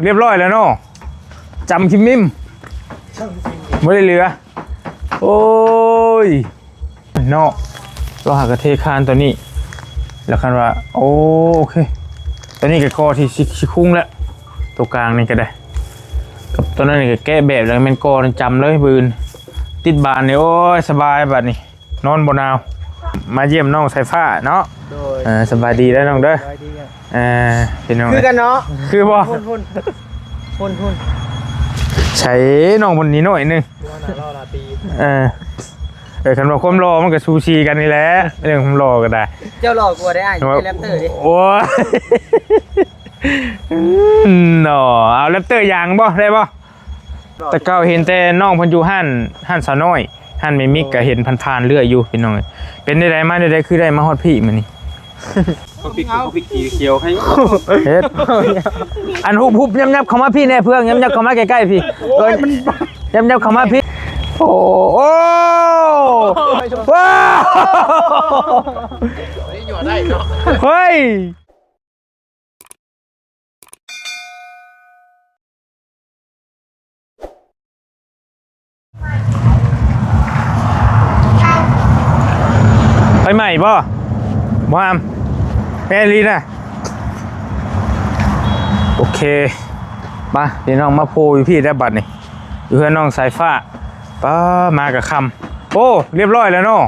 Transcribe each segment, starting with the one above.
ຮຽບຮ້ອຍແລ້ວເນາະ ຈຳຄິມມິມ ບໍ່ໄດ້ເຫຼືອ ໂອ້ຍ ເນາະ ລາວຫາກະເທຄານຕົວນີ້ ແລ້ວຄັນວ່າ ໂອ ໂອເຄ ຕົວນີ້ກໍກໍທີ່ຊິ ຊິຄຸງແລ້ວ ຕົວກາງນີ້ກໍໄດ້ ກັບຕົວນັ້ນນີ້ກໍແກະແບບ ແລ້ວແມ່ນກໍຈຳເລີຍ ບືນຕິດບານນີ້ ໂອ້ຍ ສະບາຍບາດນີ້ ນອນບໍ່ໜາວ ມາຢ້ຽມນ້ອງສາຍຟ້າເນາະ ໂດຍ ເອີ ສະບາຍດີເດີນ້ອງເດີ ສະບາຍດີ ເອີ ພີ່ນ້ອງ ຄືກັນເນາະ ຄືບໍ່ ຫຸ້ນ ຫຸ້ນ ຫຸ້ນ ຫຸ້ນ ໃສນ້ອງເພິ່ນນີ້ໜ້ອຍໜຶ່ງ ເອີ ເອີ ຄັນວ່າຄວາມຫຼໍ່ມັນກໍສູສີກັນນີ້ແຫຼະ ເລື່ອງຄວາມຫຼໍ່ກໍໄດ້ ເຈົ້າຫຼໍ່ກວ່າໄດ້ອ້າຍ ແຣັບເຕີເດ້ ໂອ້ຍ ເນາະ ເອົາແຣັບເຕີຢ່າງບໍ່ ໄດ້ບໍ່? ແຕ່ເກົ່າເຫັນແຕ່ນ້ອງເພິ່ນຢູ່ຮ້ານ ຮ້ານສາວນ້ອຍ ຮ້ານແມ່ມິກ ກໍເຫັນຜ່ານໆເລື້ອຍຢູ່ພີ່ນ້ອງເອີຍ ເປັນແນວໃດ ມາແນວໃດ ຄືໄດ້ມາຮອດພີ້ມື້ນີ້? ເອົາພິກ ເອົາພິກສີຂຽວໃຫ້ ເຮັດ ອັນຮຸບໆ ຍັບໆເຂົ້າມາພີ້ແດ່ ເພື່ອນ ຍັບໆເຂົ້າມາໃກ້ໆພີ້ ໂອ້ຍ ເອີ ມັນ ຍັບໆເຂົ້າມາພີ້ ໂອ້ ໂອ້ ວ້າວ ເຮີ້ຍ ໄຟໄໝ້ບໍ່? ບໍ່ຫາມ ແມ່ນອີ່ຫຼີນະ ໂອເຄ ມາພີ່ນ້ອງ ມາໂພຢູ່ພີ້ແລ້ວບັດນີ້ ຢູ່ເຮືອນນ້ອງສາຍຟ້າ ປ້າ ມາກະຄ່ຳ ໂອ້ ຮຽບຮ້ອຍແລ້ວເນາະ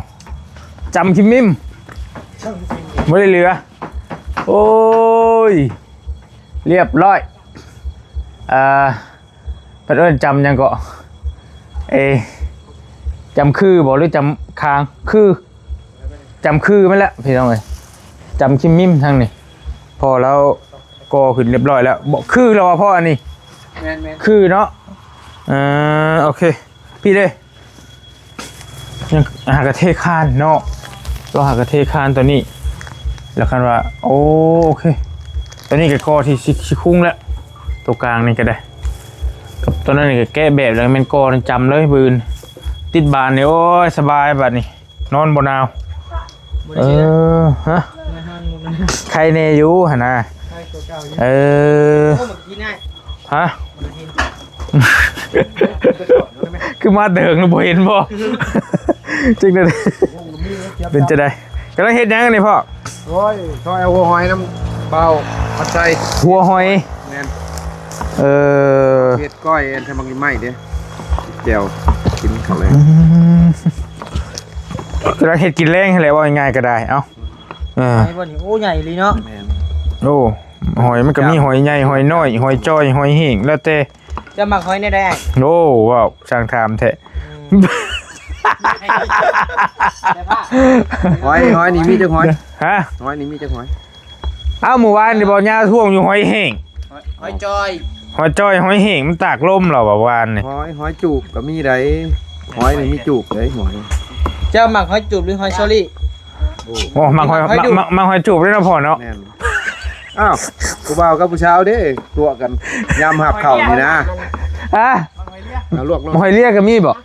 ຈຳຄິມມິມ ບໍ່ໄດ້ເຫຼືອ ໂອ້ຍ ຮຽບຮ້ອຍ ເອີ ເພິ່ນເອີ້ນຈຳຫຍັງເກາະ ເອ ຈຳຄືບໍ່ ຫຼືຈຳຄາງ ຄື ຈຳຄືແມ່ນແຫຼະພີ່ນ້ອງເອີຍ ຈຳຄິມມິມທາງນີ້ ພໍລາວກໍ່ຂຶ້ນຮຽບຮ້ອຍແລ້ວ ບໍ່ຄືແລ້ວວ່າພໍອັນນີ້ ແມ່ນໆ ຄືເນາະ ເອີ ໂອເຄ ພີ້ເດ້ ຍັງຫາກະເທຄານເນາະ ລາວຫາກະເທຄານຕົວນີ້ ແລ້ວຄັນວ່າ ໂອ ໂອເຄ ຕົວນີ້ກໍກໍທີ່ຊິ ຊິຄຸງແລ້ວ ຕົວກາງນີ້ກໍໄດ້ ກັບຕົວນັ້ນນີ້ກໍແກະແບບ ແລ້ວແມ່ນກໍຈຳເລີຍ ບືນຕິດບານນີ້ ໂອ້ຍ ສະບາຍບາດນີ້ ນອນບໍ່ໜາວ ບໍ່ໄດ້ ເອີ ຮະ ໄຂ້ແດ່ຢູ່ຫັ້ນນະ ໄຂ້ກວ່າເກົ່າຢູ່ ເອີ ໂອ້ ມັນກິນໄດ້ ຮະ ຄືມາແຕ່ເຫິງແລ້ວບໍ່ເຫັນບໍ່ ຈັ່ງໃດ ເປັນຈັ່ງໃດ ກຳລັງເຮັດຫຍັງອັນນີ້ພໍ່? ໂອ້ຍ ຊອຍເອົາຫົວຫອຍນຳບ່າວພັດໄຊ ຫົວຫອຍ ແມ່ນ ເອີ ເຮັດກ້ອຍອັນທຳບັກໄມ້ເດ້ ແຈ່ວກິນເຂົ້າແລງ ອືມ ກຳລັງເຮັດກິນແລງຫັ້ນແຫຼະ ເວົ້າງ່າຍໆກໍໄດ້ ເອົ້າ ເອີ ໄດ້ບໍ່ນີ້ ໂອ້ ໃຫຍ່ອີ່ຫຼີເນາະ ແມ່ນ ໂອ້ ຫອຍມັນກໍມີຫອຍໃຫຍ່ ຫອຍນ້ອຍ ຫອຍຈ້ອຍ ຫອຍແຫ້ງ ແລ້ວແຕ່ ເຈົ້າມັກຫອຍແນວໃດອ້າຍ? ໂອ້ ເວົ້າຊ່າງຖາມແທ້ ອືມ ຫອຍ ຫອຍນີ້ມີຈັກຫອຍ? ຮະ? ຫອຍນີ້ມີຈັກຫອຍ? ອ້າວ ມື້ວານນີ້ບໍ່ຍາທວງຢູ່ຫອຍແຫ້ງ ຫອຍ ຫອຍຈ້ອຍ ຫອຍຈ້ອຍ ຫອຍແຫ້ງ ມັນຕາກລົມແລ້ວວ່າວານນີ້ ຫອຍ ຫອຍຈູບກໍມີໃດ ຫອຍນີ້ມີຈູບເດ້ ຫອຍ ເຈົ້າມັກຫອຍຈູບຫຼືຫອຍເຊີຣີ? ໂອ້ ມັກຫອຍ ມັກຫອຍຈູບ ມັກ ມັກຫອຍຈູບເດ້ເນາະພໍ່ເນາະ ແມ່ນ ອ້າວ ຜູ້ບ່າວກັບຜູ້ສາວເດ້ ຕົວະກັນຍາມຫາບເຂົ້ານີ້ນະ ຮະ ເອົາລວກໂລດ ຫອຍເລຍກໍມີບໍ່?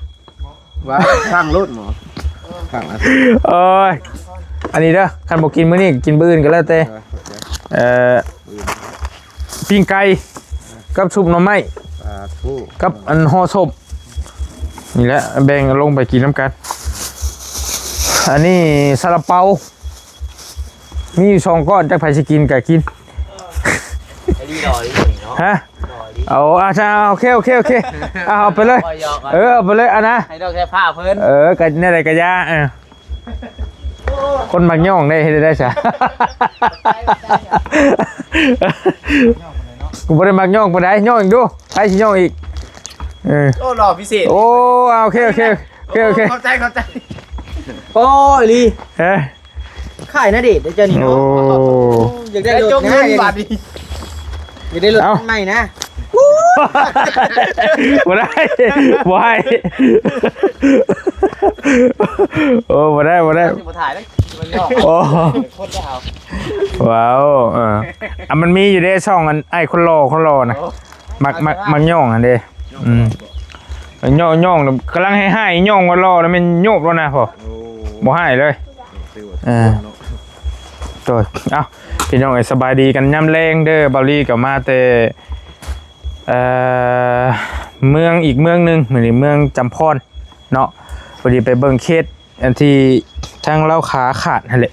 ວ່າ ທາງໂລດໝໍ ທາງ ໂອ້ຍ ອັນນີ້ເດີ ຄັນບໍ່ກິນມື້ນີ້ກໍກິນມື້ອື່ນກໍແລ້ວແຕ່ ເອີ ເອີ ປີ້ງໄກ່ກັບຊຸບໜໍ່ໄມ້ ສາທຸ ກັບອັນຫໍ່ສົບ ນີ້ແຫຼະ ແບ່ງລົງໄປກິນນຳກັນ ອັນນີ້ຊາລາເປົາ ມີຢູ່ສອງກ້ອນ ຈັກໃຜຊິກິນກໍກິນ ໄອ້ນີ້ດອກນີ້ເນາະ ຮະ ດອກນີ້ ເອົາ ອ່າ ໂອເຄ ໂອເຄ ໂອເຄ ອ່າ ເອົາໄປເລີຍ ເອີ ເອົາໄປເລີຍ ອັນນະ ໃຫ້ດອກແຕ່ຜ້າເພິ່ນ ເອີ ກໍແນວໃດກໍຢ່າ ເອີ ຄົນມັກຍ້ອງໄດ້ ເຮັດໄດ້ຊະ ກູບໍ່ໄດ້ມັກຍ້ອງປານໃດ ຍ້ອງອີກດູ ໃຜຊິຍ້ອງອີກ ເອີ ໂອ້ ຫຼໍ່ພິເສດ ໂອ້ ອ່າ ໂອເຄ ໂອເຄ ໂອເຄ ໂອເຄ ຂອບໃຈ ຂອບໃຈ ໂອ້ ອີ່ຫຼີ ຮະ ຂາຍນະເດດເດ້ເຈົ້ານີ້ເນາະ ໂອ້ ຢາກໄດ້ລົດ ໄດ້ຈົກເງິນບາດນີ້ ຢາກໄດ້ລົດ ເອົ້າ ຄັນໃໝ່ນະ ບໍ່ໄດ້ ບໍ່ໃຫ້ ໂອ້ ບໍ່ໄດ້ ບໍ່ໄດ້ ບໍ່ຖ່າຍແລ້ວ ໂອ້ ໂຄດເອົາ ວ້າວ ເອີ ອ່ະ ມັນມີຢູ່ເດ້ ຊ່ອງອັນອ້າຍຄົນຫຼໍ່ ຄົນຫຼໍ່ນະ ໂອ້ ມັກ ມັກ ມັກຍ້ອງຫັ້ນເດ້ ອືມ ຍ້ອງ ຍ້ອງ ກຳລັງໃຫ້ຮ້າຍ ຍ້ອງວ່າຫຼໍ່ແລ້ວແມ່ນໂຍບແລ້ວນະພໍ່ ໂອ້ ບໍ່ຮ້າຍເລີຍ ຖືວ່າ ເອີ ເນາະ ໂດຍ ເອົ້າ ພີ່ນ້ອງເອີຍ ສະບາຍດີກັນຍາມແລງເດີ ເບົາລີກໍມາແຕ່ ເອີ ເມືອງອີກເມືອງໜຶ່ງ ມື້ນີ້ເມືອງຈຳພອນເນາະ. ພໍດີໄປເບິ່ງເຂດອັນທີ່ທາງລາວຂາຂາດຫັ້ນແຫຼະ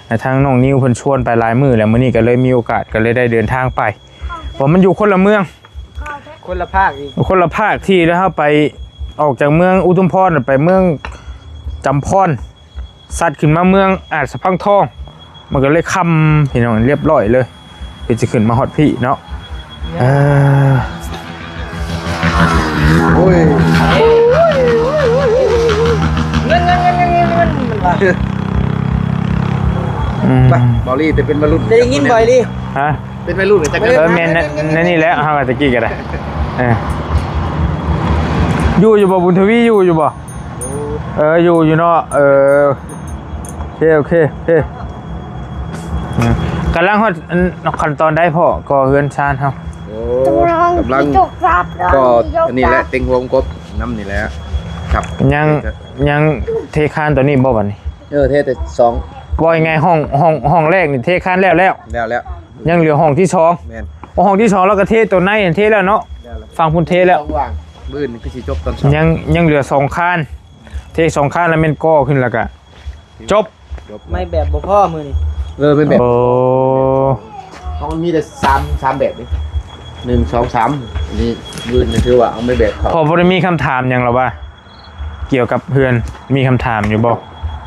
ແລະ ທາງນ້ອງນິວເພິ່ນຊວນໄປຫຼາຍມື້ແລ້ວ ມື້ນີ້ກໍເລີຍມີໂອກາດ ກໍເລີຍໄດ້ເດີນທາງໄປ ເພາະມັນຢູ່ຄົນລະເມືອງ ຄົນລະພາກອີກ ຄົນລະພາກທີ່ ແລ້ວເຮົາໄປ ອອກຈາກເມືອງອຸທຸມພອນໄປເມືອງຈຳພອນ ສັດຂຶ້ນມາເມືອງອາດສະພັງທອງ ມັນກໍເລີຍຄ່ຳພີ່ນ້ອງ ຮຽບຮ້ອຍເລີຍ ເພື່ອຈະຂຶ້ນມາຮອດພີ້ເນາະ. ເອີ ໂອ້ຍ ເງິນ ເງິນ ເງິນ ເງິນ ເງິນ ມັນວ່າ ອືມ ໄປ ເບົາລີ ແຕ່ເປັນມະລຸດ ໄດ້ຍິນບໍ່ລີ ຮະ? ເປັນໄວລຸ້ນກໍຈັກ ເອີ ແມ່ນ ແນວນີ້ແຫຼະ ເຮົາວ່າແຕ່ກີ້ກໍໄດ້ ເອີ ຢູ່ຢູ່ບໍ່ ບຸນທະວີ ຢູ່ຢູ່ບໍ່? ເອີ ຢູ່ ຢູ່ເນາະ ເອີ ໂອເຄ ໂອເຄ ໂອເຄ ອືມ ກຳລັງຮອດອັນ ຂັ້ນຕອນໃດພໍ່ ກໍ່ເຮືອນຊານເຮົາ? ໂອ້ ກຳລັງ ກຳລັງ ກໍອັນນີ້ແຫຼະ ເຕັງຫົວກົບນຳນີ້ແຫຼະ ຄັບ ຍັງ ຍັງເທຄານຕົວນີ້ບໍ່ບັດນີ້? ເອີ ເທແຕ່ສອງ ເວົ້າງ່າຍໆ ຫ້ອງ ຫ້ອງ ຫ້ອງແລກນີ້ເທຄານແລ້ວ ແລ້ວ ແລ້ວ ແລ້ວ ຍັງເຫຼືອຫ້ອງທີສອງ ແມ່ນ ໂອ້ ຫ້ອງທີສອງລາວກໍເທຕົວໃນຫັ້ນເທແລ້ວເນາະ ແລ້ວ ຝັ່ງພຸ້ນເທແລ້ວ ສອງຫວ່າງ ມື້ອື່ນຄືຊິຈົບຕອນເຊົ້າ ຍັງ ຍັງເຫຼືອສອງຄານ ເທສອງຄານແລ້ວແມ່ນກໍ່ຂຶ້ນ ແລ້ວກໍຈົບ ຈົບ ໄມ້ແບບບໍ່ພໍມື້ນີ້ ເອີ ໄມ້ແບບ ໂອ້ ເພາະມັນມີແຕ່ສາມ ສາມແບບນີ້ ໜຶ່ງ ສອງ ສາມ ນີ້ ມື້ອື່ນຖືວ່າເອົາໄມ້ແບບເຂົ້າ ພໍບໍ່ໄດ້ມີຄຳຖາມຫຍັງລະວ່າ ກ່ຽວກັບເຮືອນ ມີຄຳຖາມຢູ່ບໍ່?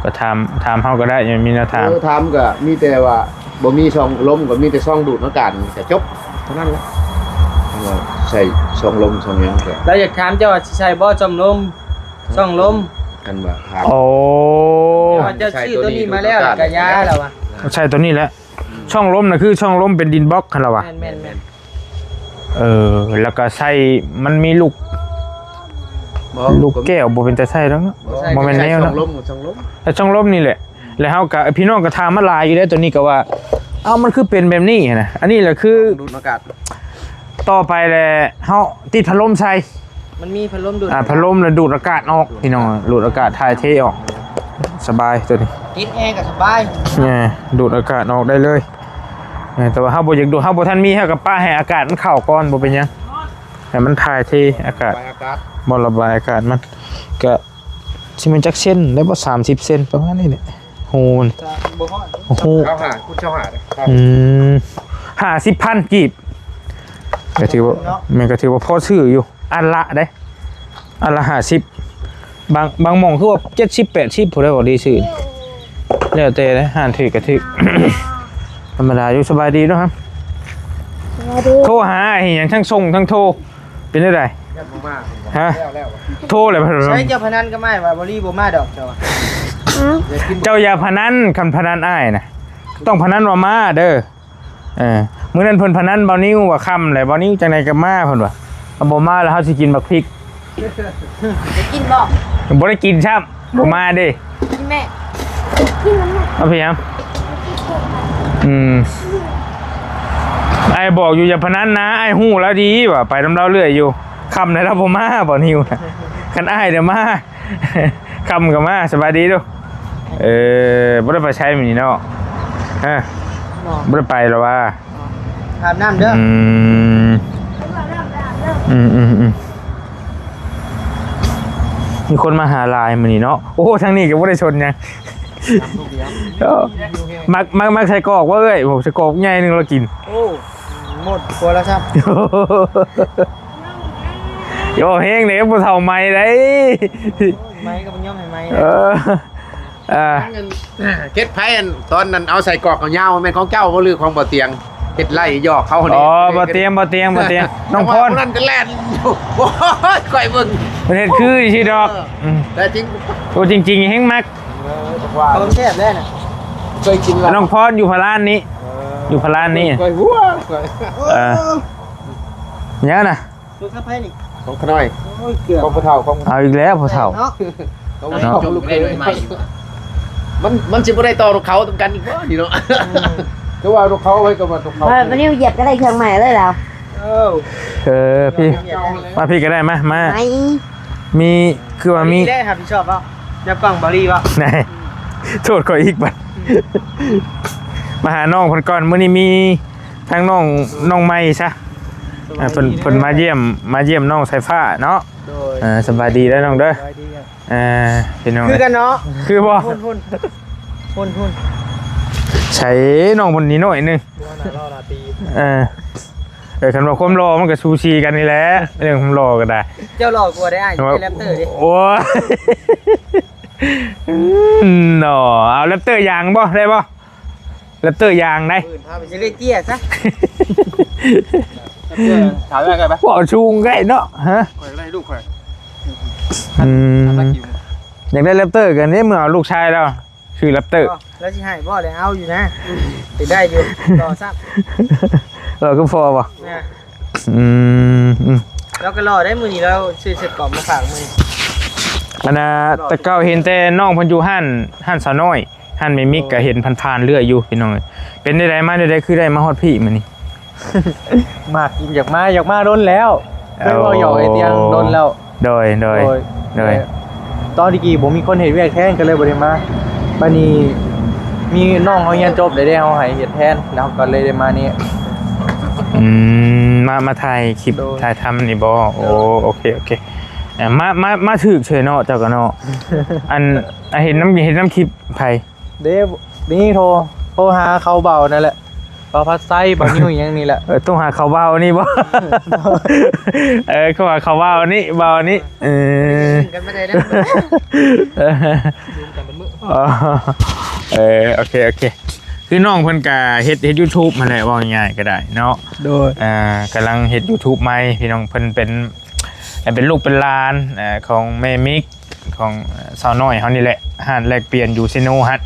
ກໍຖາມ ຖາມເຮົາກໍໄດ້ ຍັງມີແນວຖາມ ເອີ ຖາມກໍມີແຕ່ວ່າບໍ່ມີຊ່ອງລົມ ກໍມີແຕ່ຊ່ອງດູດອາກາດ ກໍຈົບເທົ່ານັ້ນແຫຼະ ວ່າໃສ່ຊ່ອງລົມຊ່ອງຫຍັງກໍ ລາວຢາກຖາມເຈົ້າວ່າຊິໃສ່ບໍ່ຊ່ອງລົມ ຊ່ອງລົມ ຄັນວ່າຖາມ ໂອ້ ວ່າເຈົ້າຊື້ຕົວນີ້ມາແລ້ວ ລະກະຢ່າລະວ່າ ໃສ່ຕົວນີ້ແຫຼະ ຊ່ອງລົມນະ ຄືຊ່ອງລົມເປັນດິນບລັອກຫັ້ນລະວ່າ ແມ່ນໆໆ ເອີ ແລ້ວກໍໃສ່ ມັນມີລູກ ລູກແກ້ວ ບໍ່ເປັນຕາໃສ່ດອກເນາະ ບໍ່ແມ່ນແນວເນາະ ຊ່ອງລົມ ຊ່ອງລົມ ແຕ່ຊ່ອງລົມນີ້ແຫຼະ ແລ້ວເຮົາກໍ ພີ່ນ້ອງກໍຖາມມາຫຼາຍຢູ່ເດ້ ຕົວນີ້ກໍວ່າ ເອົ້າ ມັນຄືເປັນແບບນີ້ຫັ້ນນະ ອັນນີ້ແຫຼະຄືດູດອາກາດ ຕໍ່ໄປແຫຼະ ເຮົາຕິດພັດລົມໃສ່ ມັນມີພັດລົມດູດ ອ່າ ພັດລົມແລ້ວດູດອາກາດອອກ ພີ່ນ້ອງ ດູດອາກາດຖ່າຍເທອອກ ສະບາຍຕົວນີ້ ຕິດແອກໍສະບາຍ ແມ່ນ ດູດອາກາດອອກໄດ້ເລີຍ ແມ່ນ ແຕ່ວ່າເຮົາບໍ່ຢາກດູດ ເຮົາບໍ່ທັນມີ ເຮົາກໍປະໃຫ້ອາກາດມັນເຂົ້າກ່ອນ ບໍ່ເປັນຫຍັງ ໃຫ້ມັນຖ່າຍເທອາກາດ ລະບາຍອາກາດ ບໍ່ລະບາຍອາກາດມັນ ກໍຊິແມ່ນຈັກເຊັນໄດ້ບໍ່ ສາມສິບເຊັນ ປະມານນີ້ແຫຼະ ຮູມັນ ໂອ້ໂຫ ຊາວຫ້າ ຄູນຊາວຫ້າເດ້ ອືມ ຫ້າສິບພັນກີບ ກໍຖືວ່າ ເນາະ ແມ່ນ ກໍຖືວ່າພໍຊື້ຢູ່ ອັນລະເດ້ ອັນລະຫ້າສິບ ບາງ ບາງໝ່ອງຄືວ່າເຈັດສິບ ແປດສິບ ຜູ້ໃດບໍ່ດີຊື້ ແລ້ວແຕ່ເດ້ ຮ້ານຖືກກໍຖືກ ທຳມະດາຢູ່. ສະບາຍດີເນາະ ສະບາຍດີ ໂທຫາອີຫຍັງ ທັງສົ່ງທັງໂທ ເປັນຈັ່ງໃດ? ຍັງບໍ່ມາ ຮະ? ໂທແລ້ວ ໃຊ້ເຈົ້າພະນັນກັບອ້າຍວ່າບໍ່ລີບໍ່ມາດອກ ເຈົ້າວ່າ ເຈົ້າຢ່າພະນັນ ຄັນພະນັນອ້າຍນະ ຕ້ອງພະນັນວ່າມາເດີ. ເອີ ມື້ນັ້ນເພິ່ນພະນັນບ່າວນິວວ່າຄ່ຳແຫຼະ ບ່າວນິວຈັ່ງໃດກໍມາ ເພິ່ນວ່າ ຖ້າບໍ່ມາແລ້ວເຮົາຊິກິນບັກພິກ ໄດ້ກິນບໍ່? ບໍ່ໄດ້ກິນຊ້ຳ ບໍ່ມາເດ້ ກິນແມ່ ກິນນຳແມ່ ເອົາໄປຫຍັງ? ອືມ ອ້າຍບອກຢູ່ຢ່າພະນັນນະ ອ້າຍຮູ້ລາວດີວ່າໄປນຳລາວເລື້ອຍຢູ່ ຄ່ຳແລ້ວລາວບໍ່ມາ ບ່າວນິວນະ ຄັນອ້າຍເດີມາ ຄ່ຳກໍມາ. ສະບາຍດີດູ ເອີ ບໍ່ໄດ້ໄປໃສມື້ນີ້ເນາະ ຮະ ບໍ່ໄດ້ໄປລະວ່າ ອາບນ້ຳເດີ ອືມ ອືມໆໆ ມີຄົນມາຫາຫຼາຍມື້ນີ້ເນາະ. ໂອ້ ທາງນີ້ກໍບໍ່ໄດ້ຊົນຫຍັງ ມັກ ມັກ ມັກໄສ້ກອກບໍ່ເອື້ອຍ? ໂອ້ ໄສ້ກອກໃຫຍ່ໜຶ່ງລາວກິນ ໂອ້ ໝົດຄົວລະຊ້ຳ ໂອ້ ແຮງເດ້ ຜູ້ເຖົ້າໃໝ່ໄດ໋ ໃໝ່ກໍບໍ່ຍອມໃຫ້ໃໝ່ ເອີ ອ່າ ເກັດໄຜອັນຕອນນັ້ນເອົາໃສ່ກອກຍາວໆ ແມ່ນຂອງເຈົ້າບໍ່ ຫຼືຂອງບໍ່ຕຽງ? ເຮັດໄລ່ຫຍອກເຂົານີ້ ອໍ ບໍ່ຕຽງ ບໍ່ຕຽງ ບໍ່ຕຽງ ນ້ອງພອນ ຜູ້ນັ້ນກໍແລ່ນ ໂອ້ຍ ຂ້ອຍເບິ່ງ ເພິ່ນເຮັດຄືຊິດອກ ເອີ ອືມ ແຕ່ຈິງ ໂຕຈິງໆ ແຮງມັກ ເອີ ຂອງແຊບແລ້ວນະ ເຄີຍກິນແລ້ວ ນ້ອງພອນຢູ່ພະລານນີ້ ເອີ ຢູ່ພະລານນີ້ ຂ້ອຍຫົວ ເອີ ຫຍັງນະ? ລົດຂະໄພນີ້ ຂອງຂະນ້ອຍ ໂອ້ຍ ເກືອບ ຂອງຜູ້ເຖົ້າ ຂອງ ເອົາອີກແລ້ວຜູ້ເຖົ້າ ເນາະ ຂອງລູກເຂີຍ ມັນ ມັນຊິບໍ່ໄດ້ຕໍ່ນຳເຂົານຳກັນອີກບໍ່ນີ້ເນາະ ອືມ ຄືວ່ານຳເຂົາໄວ້ກັບວ່ານຳເຂົາ ເອີ ວັນນີ້ຢຽບກໍໄດ້ເຄື່ອງໃໝ່ເລີຍລາວ ເອີ ເອີ ພີ່ ມາພີ່ກໍໄດ້ ມາ ມາ ມີ ຄືວ່າມີ ໄດ້ຮັບຜິດຊອບບໍ່? ຈັບກ້ອງບໍລີບໍ່? ໂທດຂ້ອຍອີກບັດ ມາຫານ້ອງເພິ່ນກ່ອນ ມື້ນີ້ມີ ທາງນ້ອງ ນ້ອງໃໝ່ຊະ ອ່າ ເພິ່ນ ເພິ່ນມາຢ້ຽມ ມາຢ້ຽມນ້ອງສາຍຟ້າເນາະ. ໂດຍ ອ່າ ສະບາຍດີເດີນ້ອງເດີ. ສະບາຍດີ. ອ່າ ພີ່ນ້ອງ ຄືກັນເນາະ. ຄືບໍ່? ຫຸ້ນ ຫຸ້ນ ຫຸ້ນ ຫຸ້ນ. ໃສ ນ້ອງເພິ່ນນີ້ໜ້ອຍໜຶ່ງ. ບໍ່ໜ້າຫຼໍ່ຫຼ້າຕີ. ເອີ ເອີ ຄັນວ່າຄວາມຫຼໍ່ມັນກໍສູສີກັນນີ້ແຫຼະ ເລື່ອງຄວາມຫຼໍ່ກໍໄດ້. ເຈົ້າຫຼໍ່ກວ່າໄດ໋ອ້າຍ ແຣັບເຕີເດ້. ໂອ້ຍ ເນາະ ເອົາແຣັບເຕີຢາງບໍ່ ໄດ້ບໍ່? ແຣັບເຕີຢາງໄດ໋. ຢ່າໄດ້ເຕ້ຍຊະ. ຖາມໄດ້ໄດ້ປະ? ເວົ້າສູງໄດ້ເນາະ. ຮະ? ຂ້ອຍກໍໄດ້ລູກຂ້ອຍ. ອືມ ຢາກໄດ້ແຣັບເຕີກັນເດ້ ເມື່ອເອົາລູກຊາຍລາວ ຊື່ແຣັບເຕີ. ອໍ ລາວຊິໃຫ້ບໍ່? ໄດ້ເອົາຢູ່ນະ. ຊິໄດ້ຢູ່ ລໍຊ້ຳ. ລໍຄືພໍ່ບໍ່? ນະ. ອືມ ອືມ ລາວກໍຫຼໍ່ໄດ໋. ມື້ນີ້ລາວຊື້ເສື້ອກອມມາຝາກມື້ນີ້. ອັນນ່າ ແຕ່ເກົ່າເຫັນແຕ່ນ້ອງເພິ່ນຢູ່ຮ້ານ ຮ້ານສາວນ້ອຍ ຮ້ານແມ່ມິກ ໂດຍ ກໍເຫັນຜ່ານໆເລື້ອຍຢູ່ພີ່ນ້ອງເອີຍ. ເປັນແນວໃດ ມາແນວໃດ ຄືໄດ້ມາຮອດພີ້ມື້ນີ້? ມັກ ຢາກມາ ຢາກມາດົນແລ້ວ. ເຄີຍເວົ້າຫຍອກໄອ້ຕຽງດົນແລ້ວ. ໂດຍ ໂດຍ ໂດຍ ໂດຍ. ຕອນຕະກີ້ບໍ່ມີຄົນເຮັດວຽກແທນ ກໍເລີຍບໍ່ໄດ້ມາ. ບາດນີ້ມີນ້ອງເຮົາຮຽນຈົບແລ້ວເດ້ ເຮົາໃຫ້ເຮັດແທນ ແລ້ວເຮົາກໍເລີຍໄດ້ມານີ້. ອືມ ມາ ມາຖ່າຍຄລິບ ໂດຍ ຖ່າຍທຳນີ້ບໍ່? ໂດຍ ໂອ້ ໂອເຄ ໂອເຄ. ເອີ ມາ ມາ ມາຖືກເສີຍເນາະ ເຈົ້າກໍເນາະ. ອັນ ອັນເຫັນນຳ ເຫັນນຳຄລິບໃຜ? ເດ້ ນີ້ໂທ ໂທຫາເຂົາເບົານັ້ນແຫຼະ ເບົາພັດໄຊ ເບົານິວ ອີ່ຫຍັງນີ້ແຫຼະ. ເອີ ໂທຫາເຂົາເບົານີ້ບໍ່? ເອີ ໂທຫາເຂົາເບົານີ້ ເບົານີ້. ເອີ ກັນບໍ່ໄດ້ເດີ. ອໍ ເອີ ໂອເຄ ໂອເຄ. ຄືນ້ອງເພິ່ນກະເຮັດ ເຮັດຢູທູບຫັ້ນແຫຼະ ເວົ້າງ່າຍໆກໍໄດ້ເນາະ. ໂດຍ ອ່າ ກຳລັງເຮັດຢູທູບໃໝ່ພີ່ນ້ອງ. ເພິ່ນເປັນ ເປັນລູກເປັນຫຼານ ເອີ ຂອງແມ່ມິກ ຂອງ ເອີ ສາວນ້ອຍເຮົານີ້ແຫຼະ ຮ້ານແລກປ່ຽນຢູ່ເຊໂນຫັ້ນ.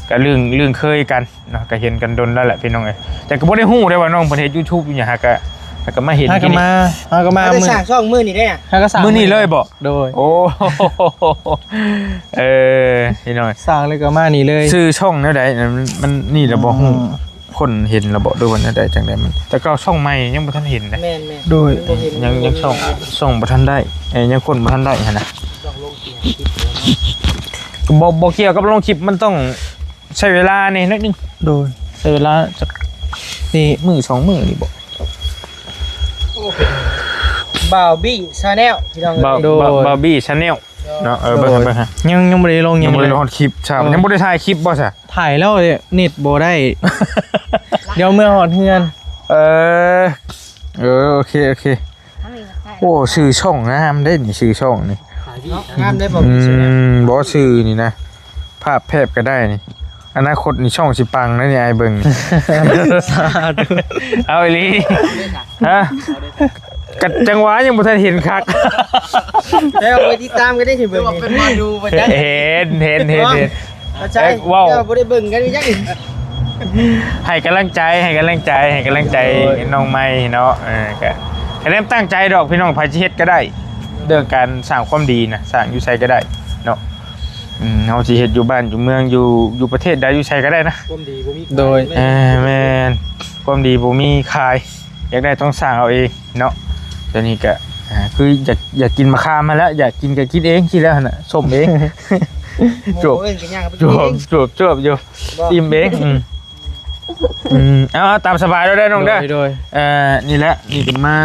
ກໍລຶ້ງ ລຶ້ງເຄີຍກັນເນາະ ກໍເຫັນກັນດົນແລ້ວແຫຼະພີ່ນ້ອງເອີຍ. ແຕ່ກໍບໍ່ໄດ້ຮູ້ເດ້ວ່ານ້ອງເພິ່ນເຮັດຢູທູບຢູ່ຫຍັງ ຫາກະ ຫາກະມາເຫັນ ຫາກະມາ ຫາກະມາ ຫາກະສ້າງຊ່ອງມື້ນີ້ເດ້. ຫາກະສ້າງມື້ນີ້ເລີຍບໍ່? ໂດຍ. ໂອ້ ເອີ ພີ່ນ້ອງ ສ້າງແລ້ວກໍມານີ້ເລີຍ. ຊື່ຊ່ອງແນວໃດ? ມັນ ມັນນີ້ລະບໍ່ຮູ້. ອືມ ຄົນເຫັນລະບໍ່ ຫຼືວ່າແນວໃດຈັ່ງໃດ? ມັນ ແຕ່ເກົ່າຊ່ອງໃໝ່ຍັງບໍ່ທັນເຫັນເດ້. ແມ່ນໆ ໂດຍ ຍັງ ຍັງຊ່ອງ ຊ່ອງບໍ່ທັນໄດ້ ເອີ ຍັງຄົນບໍ່ທັນໄດ້ຫັ້ນນະ. ບໍ່ ບໍ່ກ່ຽວກັບລົງຄລິບ ມັນຕ້ອງໃຊ້ເວລາແດ່ໜ້ອຍໜຶ່ງ. ໂດຍ ໃຊ້ເວລາຈັກ ນີ້ ມື້ສອງມື້ນີ້ບໍ? ບ່າວບີ້ແຊນແນວ ພີ່ນ້ອງເອີຍ. ບ່າວ ໂດຍ ບ່າວ ບ່າວບີ້ແຊນແນວເນາະ. ເອີ ເບິ່ງ ໂດຍ ເບິ່ງ ຍັງ ຍັງບໍ່ໄດ້ລົງ ຍັງບໍ່ໄດ້ລົງຄລິບຊ້ຳ. ເອີ ຍັງບໍ່ໄດ້ຖ່າຍຄລິບບໍ່ຊະ? ຖ່າຍແລ້ວ ເນັດບໍ່ໄດ້. ດຽວເມືອຮອດເຮືອນ. ເອີ ເອີ ໂອເຄ ໂອເຄ. ໂອ້ ຊື່ຊ່ອງງາມເດ້ນີ້ ຊື່ຊ່ອງນີ້ ເນາະ ງາມເດ້. ອືມ ບໍ່ ຊື່ນີ້ນະ ພາບແພບກໍໄດ້ນີ້. ອະນາຄົດນີ້ຊ່ອງຊິປັງນະນີ້ ອ້າຍເບິ່ງ. ສາທຸ. ເອົາອີ່ຫຼີ. ຮະ? ກະຈັງຫວະຍັງບໍ່ທັນເຫັນຄັກ. ແຕ່ວ່າໄປຕິດຕາມກັນໄດ້ຊິເບິ່ງ. ເປັນໝໍດູບໍ່ຈັກ. ເຫັນ ເຫັນ ເຫັນ ເຫັນ. ເອີ ເວົ້າ ເຈົ້າບໍ່ໄດ້ເບິ່ງກັນອີຫຍັງ. ໃຫ້ກຳລັງໃຈ ໃຫ້ກຳລັງໃຈ ໃຫ້ກຳລັງໃຈ ໂອ້ຍ ນ້ອງໃໝ່ເນາະ. ເອີ ກະ ກະແນມຕັ້ງໃຈດອກພີ່ນ້ອງ ໃຜຊິເຮັດກໍໄດ້ ເລື່ອງການສ້າງຄວາມດີນະ ສ້າງຢູ່ໃສກໍໄດ້ເນາະ. ອືມ ເຮົາຊິເຮັດຢູ່ບ້ານຢູ່ເມືອງ ຢູ່ ຢູ່ປະເທດໃດ ຢູ່ໃສກໍໄດ້ນະ ຄວາມດີບໍ່ມີຂາຍ. ໂດຍ ເອີ ແມ່ນ ຄວາມດີບໍ່ມີຂາຍ ຢາກໄດ້ຕ້ອງສ້າງເອົາເອງເນາະ. ຕອນນີ້ກະ ອ່າ ຄືຢາກ ຢາກກິນໝາກຂາມຫັ້ນແຫຼະ ຢາກກິນກະກິນເອງຊີ້ແລ້ວຫັ້ນນະ ສົ້ມເອງ. ໂອ້ຍ ຈວບ ກໍຍ່າງໄປກິນເອງ ຈວບ ຈວບ ຈວບຢູ່ ບໍ່ ອີ່ມເອງ. ອືມ ອືມ ເອົາ ເອົາ ຕາມສະບາຍເດີນ້ອງເດີ. ໂດຍ ໂດຍ ເອີ ນີ້ແຫຼະ ນີ້ກໍມາ